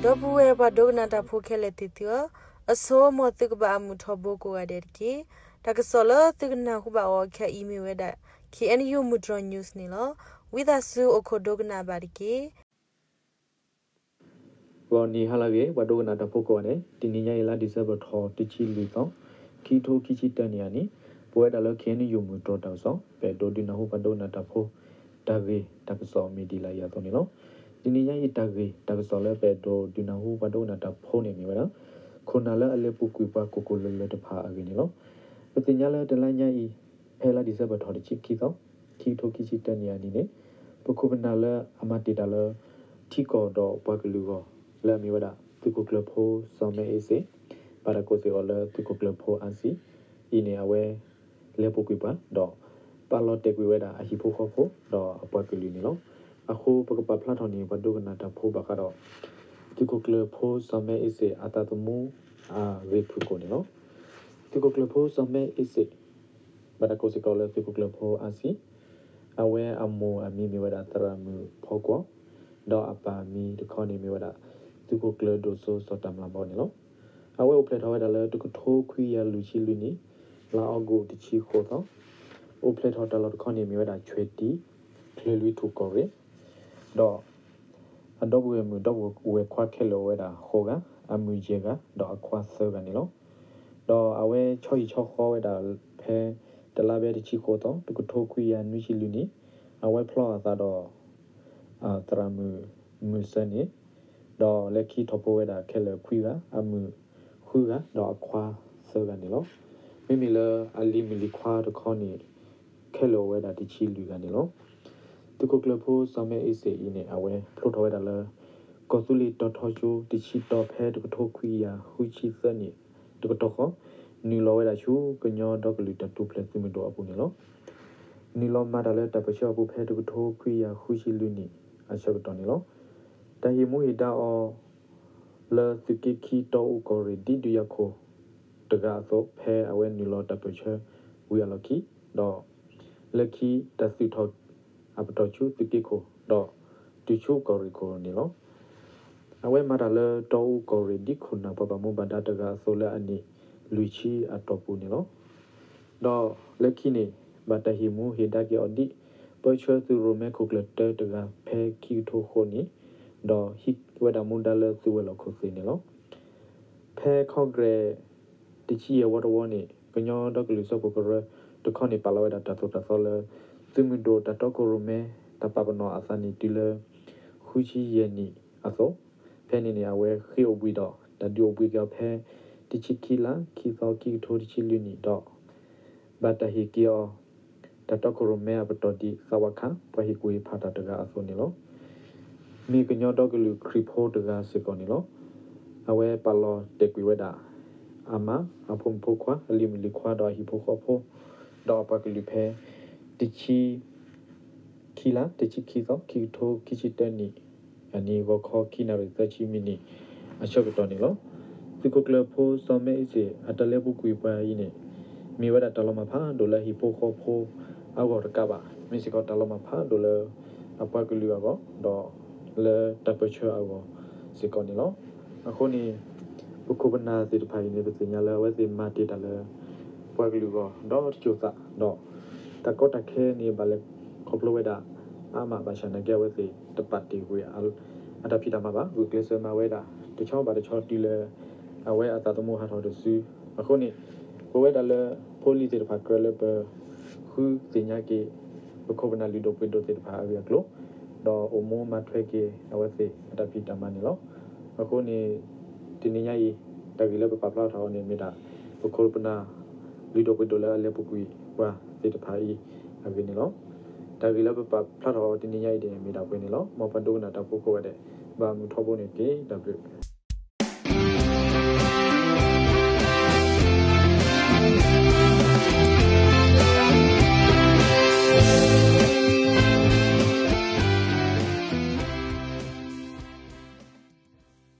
ဒီပုၢ်ဝဲၢ်ပှၤဒိကနၣ်တၢ်ဖိခဲလၢာ်သ့ၣ်သုဧၢ, အဆိ မ်သုကဘၣ်အမုာ်ထီဘိကိးဂၤဒဲးတက့ၢ်. တၢ်ကစီၣ်လၢသုကနၢ်ဟူဘၣ်အီၤခဲအံၤမ့ၢ်ဝဲဒၣ် ခ့ၣ်အဲၣ်ယူၣ် မုၢ်တြီၢ် news န့ၣ်လီၤ. ဝံသးစူၤအိၣ်ခိးဒိကနၣ်ဘၣ်တက့ၢ်. ဂီၤနံၤဟါလၢအဂ့ၤ ပှၤဒိကနၣ်တၢ်ဖိကိးဂၤဒဲး, တနံၤညါအံၤ လါဒံၣ်စဲဘၢၣ်ထီၣ်တဆံလွံၢ်သီ, ခံကထိခံဆံတၢနံၣ်အနံၤ, ပဝဲဒၣ်လၢ ခ့ၣ်အဲၣ်ယူၣ် မုၢ်တြီၢ်တၢ်ကစီၣ် ပအဲၣ်ဒိးဒုးနၢ်ဟူပှၤဒိကနၣ်တၢ်ဖိ တၢ်ဂ့ၢ်တၢ်ကစီၣ်မ့ၢ်ဒ်လာ်အံၤအသိးန့ၣ်လီၤ. တနံၤညါအံၤ တၢ်ဂ့ၢ်တၢ်ကစီၣ်လၢပအဲၣ်ဒိးဒုးနၢ်ဟူပှၤဒိကနၣ်တၢ်ဖိန့ၣ်မ့ၢ်ဝဲဒၣ် ခိၣ်နၢ်လၢအလဲၤပူၤကွံာ်ပှၤကိၢ်ကိၢ်လၢၤလၢၤတဖၣ်အဂ့ၢ်န့ၣ်လီၤ. ပသ့ၣ်ညါလၢတလါညါအံၤ ဖဲလါဒံၣ်စဲဘၢၣ်ထီၣ်တဆံခံသီ, ခံကထိခံဆံတၢနံၣ်အနံၤန့ၣ်, ပခိၣ်ပနၢ်လၢအမၤတ့ၢ်တၢ်လၢ ထံကီၢ်ဒီးပှၤကလုာ်အဂီၢ် လၢအမ့ၢ်ဝဲဒၣ် သုးခိၣ်ကျၢၢ်ဖိ စီၤမဲအ့စ့ၣ်, ဘၣ်တၢ်ကိးစ့ၢ်ကီးလၢ သုးခိၣ်ကျၢၢ်ဖိ အါစံ အံၤန့ၣ် အဝဲ လဲၤပူၤကွံာ်ပှၤ ဒီးပာ်လီၤတဲာ်ကွံာ်ဝဲဒၣ်အဟံၣ်ဖိဃီဖိ ဒီးအပှၤကလုာ်န့ၣ်လီၤ. အဃိပကပာ်ဖျါထီၣ်န့ၢ်ပှၤဒိကနၣ်တၢ်ဖိဘၣ်ဃးဒီး သုးခိၣ်ကျၢၢ်ဖိ စီၤမဲအ့စ့ၣ် အသးသမူအဂ့ၢ်ဖုၣ်ကိာ်န့ၣ်လီၤ. သုးခိၣ်ကျၢၢ်ဖိ စီၤမဲအ့စ့ၣ် ဘၣ်တၢ်ကိးစ့ၢ်ကီးလၢ သုးခိၣ်ကျၢၢ်ဖိ အါစံ အဝဲအမိၢ်အမံၤမ့ၢ်ဝဲဒၣ် သရၣ်မုၣ်ဖီကွီၢ်, ဒီးအပၢ်အမံၤတခီန့ၣ်မ့ၢ်ဝဲဒၣ် သုးခိၣ်ကျၢၢ်ဒိၣ်စိ စီၤတၢ်မျၢ်ဘီန့ၣ်လီၤ. အဝဲအိၣ်ဖျဲၣ်ထီၣ်ဝဲဒၣ်လၢ တကထိခွံကယၤလွံၢ်ဆံလွံၢ်နံၣ်, လါအီကူးတဆံဃိးသီ, အိၣ်ဖျဲၣ်ထီၣ်တၢ်လီၢ်တခီန့ၣ်မ့ၢ်ဝဲဒၣ် ဆွဲၣ်တံၣ်, ချၢၣ်လွံၢ်ထူၣ်ကီၢ်ရ့ၣ်, ဒီး အဒီပုၢ်ဝဲၢ်မုၣ်ဒီပုၢ်ဝဲၢ်ခွါခဲလၢာ်အိၣ်ဝဲဒၣ်ဃိးဂၤ, အမုၣ်ယဲၢ်ဂၤ ဒီးအခွါသၢဂၤန့ၣ်လီၤ. ဒီးအဝဲဆီဟံၣ်ဆီဃီဝဲဒၣ်ဖဲ တလါဘဲတဆံဃိးသီ, တကထိခွံကယၤနွံဆံလွံၢ်နံၣ်, အဝဲဖျီအသးဒီး သရၣ်မုၣ်မုၢ်စၢန့ၣ်, ဒီးလၢခံထီၣ်ဖိဝဲဒၣ်ခဲလၢာ်ခွံဂၤ, အမုၣ်ဃုဂၤ ဒီးအခွါသၢဂၤန့ၣ်လီၤ. မ့မ့ၢ်လၢအလံၤမုၣ်လံၤခွါတခီန့ၣ် ခဲလၢာ်အိၣ်ဝဲဒၣ်တဆံလွံၢ်ဂၤန့ၣ်လီၤ. သုးခိၣ်ကျၢၢ်ဖိ စီၤမဲအ့စ့ၣ်အံၤန့ၣ် အဝဲဖျိထီၣ်ဝဲဒၣ်လၢ ကီၢ်သူလ့ၤတီၤထီကၠိတဆံတီၤ ဖဲတကထိခွံကယၤဃုဆံသၢနံၣ်တကတီၢ်ဃီ, နုာ်လီၤဝဲဒၣ်ဆူကညီဒီကလုာ်တၢ်ထူၣ်ဖျဲးသုးမုၢ်ဒိၣ်အပူၤန့ၣ်လီၤ. နုာ်လီၤမၤတၢ်လၢတၢ်ပၢၢ်ဆၢအပူၤဖဲတကထိခွံကယၤဃုဆံလွံၢ်နံၣ်အဆၢကတီၢ်န့ၣ်လီၤ. တၢ်ဟ့ၣ်မူဟ့ၣ်ဒါအီၤ လၢသုးက့ခံတီအူကီၢ်ရ့ၣ်ဒ်ဒုးယၤခိၣ်တဂၤအသိး ဖဲအဝဲနုာ်လီၤတၢ်ပၢၢ်ဆၢဝံၤအလီၢ်ခံ, ဒီးလၢခံတၢ်သုးထီၣ်အပတီၢ်ဆူသုးက့ခိၣ် ဒီးတုၤဆူကီၢ်ရ့ၣ်ခိၣ်န့ၣ်လီၤ. အဝဲမၤတၢ်လၢတီအူကီၢ်ရ့ၣ်ဒ်ခိၣ်နၢ်ပှၤဘၣ်မူဘၣ်ဒါတဂၤအသိးလၢအနံၣ်လွံၢ်ဆံအတီၢ်ပူၤန့ၣ်လီၤ. ဒီးလၢခံန့ၣ် ဘၣ်တၢ်ဟ့ၣ်မူဟ့ၣ်ဒါက့ၤအီၤဒ် ပၢဆှၢသုးရိၣ်မဲခိၣ်ကျၢၢ်တၢတဂၤဖဲခံကထိဃိးနံၣ်, ဒီးဟံးဝဲဒၣ်မူဒါလၢသုးဝဲၤလီၢ်ခိၣ်သ့ၣ်န့ၣ်လီၤ. ဖဲ Congress တဆံယဲၢ်ဝီတဝီန့ၣ် ကညီဒီကလုာ်စၢဖှိၣ်ကရၢတခီန့ၣ် ပာ်လီၤဝဲဒၣ်တၢ်သိၣ်တၢ်သီလၢ သုးမုၢ်ဒိၣ်တၢ်တီခိၣ်ရိၣ်မဲ တၢ်ပာ်ပနီၣ်အသးန့ၣ်တုၤလၢ ဃုဆံယဲၢ်နံၣ်အသိး, ဖဲန့ၣ်န့ၣ် အဝဲဃ့အိၣ်ဘှံးဒီး တၢ်ဒုးအိၣ်ဘှံးက့ၤအီၤဖဲ တဆံခံလါ ခံသီ ခံကထိတဆံလွံၢ်နံၣ်ဒီး ဘၣ်တၢ်ဟ့ၣ်က့ၤအီၤ တၢ်တီခိၣ်ရိၣ်မဲအပတီၢ်ဒ် သးဝးခး ပှၤဟ့ၣ်ကူၣ်ဟ့ၣ်ဖးတၢ်တဂၤအသိးန့ၣ်လီၤ. မ့ၢ်ကညီဒီကလုာ်ခရံာ်ဖိတဂၤစ့ၢ်ကီးန့ၣ်လီၤ. အဝဲပာ်လီၤတဲာ်ကွံာ်ဝဲဒၣ် အမါ အဖိမုၣ်ဖိခွါ အလံၤမုၣ်လံၤခွါဒီးအဟံၣ်ဖိဃီဖိ ဒီးအပှၤကလုာ်ဖဲ တဆံ ခံလါ တဆံခံသီ ခံကထိခံဆံတၢနံၣ် အနံၤ ဂီၤခီခံနၣ်ရံၣ်သၢဆံမံးနံးအဆၢကတီၢ်န့ၣ်လီၤ. သုးခိၣ်ကျၢၢ်ဖိစီၤမဲအ့စ့ၣ် အတၢ်လဲၤပူၤကွံာ်ပှၤအံၤန့ၣ် မ့ၢ်ဝဲဒၣ်တၢ်လီၤမၢ်ဖးဒိၣ်လၢအဟံၣ်ဖိဃီဖိအဂီၢ်တကးဘၣ်, မ့ၢ်စ့ၢ်ကီးတၢ်လီၤမၢ်ဖးဒိၣ်လၢ အပှၤကလုာ်အဂီၢ် ဒီးလၢတၢ်ပၢၢ်ဆၢအဂီၢ်စ့ၢ်ကီးန့ၣ်လီၤ. အဃိန့ၣ် ပခိၣ်ပနၢ်သ့ၣ်တဖၣ်အံၤန့ၣ် ပသ့ၣ်ညါလၢအဝဲသ့ၣ်မၤတ့ၢ်တၢ်လၢ ပှၤကလုာ်အဂီၢ် ဒီတစိၤသး ဒီးတၢ်ကီတၢ်ခဲန့ၣ် ဘၣ်လဲၤခီဖျိဝဲဒၣ်အါမး ဘၣ်ဆၣ်နာ်က့ အဝဲသ့ၣ်တပာ်တ့ၢ်ကွံာ်အတၢ်ဖံးတၢ်မၤဘၣ်, ဂုာ်ကျဲးစၢးမၤဝဲဒၣ် တဆီဘၣ်တဆီတုၤလၢ အဝဲအသးသမူဟးထီၣ်တစု. အဃိန့ၣ် ပဝဲဒၣ်လၢဖိလံၤသ့ၣ်တဖၣ်ကြၢးလၢပဃုသ့ၣ်ညါက့ၤ ပခိၣ်ပနၢ်လုၢ်ဒိၣ်ပှ့ၤဒိၣ်သ့ၣ်တဖၣ်အဂ့ၢ်အကျိၤ ဒီးအိၣ်မူမၤထွဲက့ၤအဝဲသ့ၣ်အတၢ်ဖံးတၢ်မၤန့ၣ်လီၤ. အဃိန့ၣ် တနံၤညါအံၤ တၢ်ဂ့ၢ်လၢပပာ်ဖျါထီၣ်အီၤန့ၣ် မ့ၢ်ဒၣ် ပခိၣ်ပနၢ်လုၢ်ဒိၣ်ပှ့ၤဒိၣ်လၢအလဲၤပူၤကွံာ်ပှၤသ့ၣ်တဖၣ်အံၤအဂ့ၢ်န့ၣ်လီၤ. တၢ်ဂ့ၢ်လၢပပာ်ဖျါထီၣ်အီၤတနံၤညါအံၤန့ၣ် မ့ၢ်ဒၣ်ပှဲၤန့ၣ်လီၤ. မ်ပှၤဒိကနၣ်တၢ်ဖိကိးဂၤဒဲး ဘၣ်မုာ်ထီဘိန့ၣ်တက့ၢ်. တၢ်ဘျုး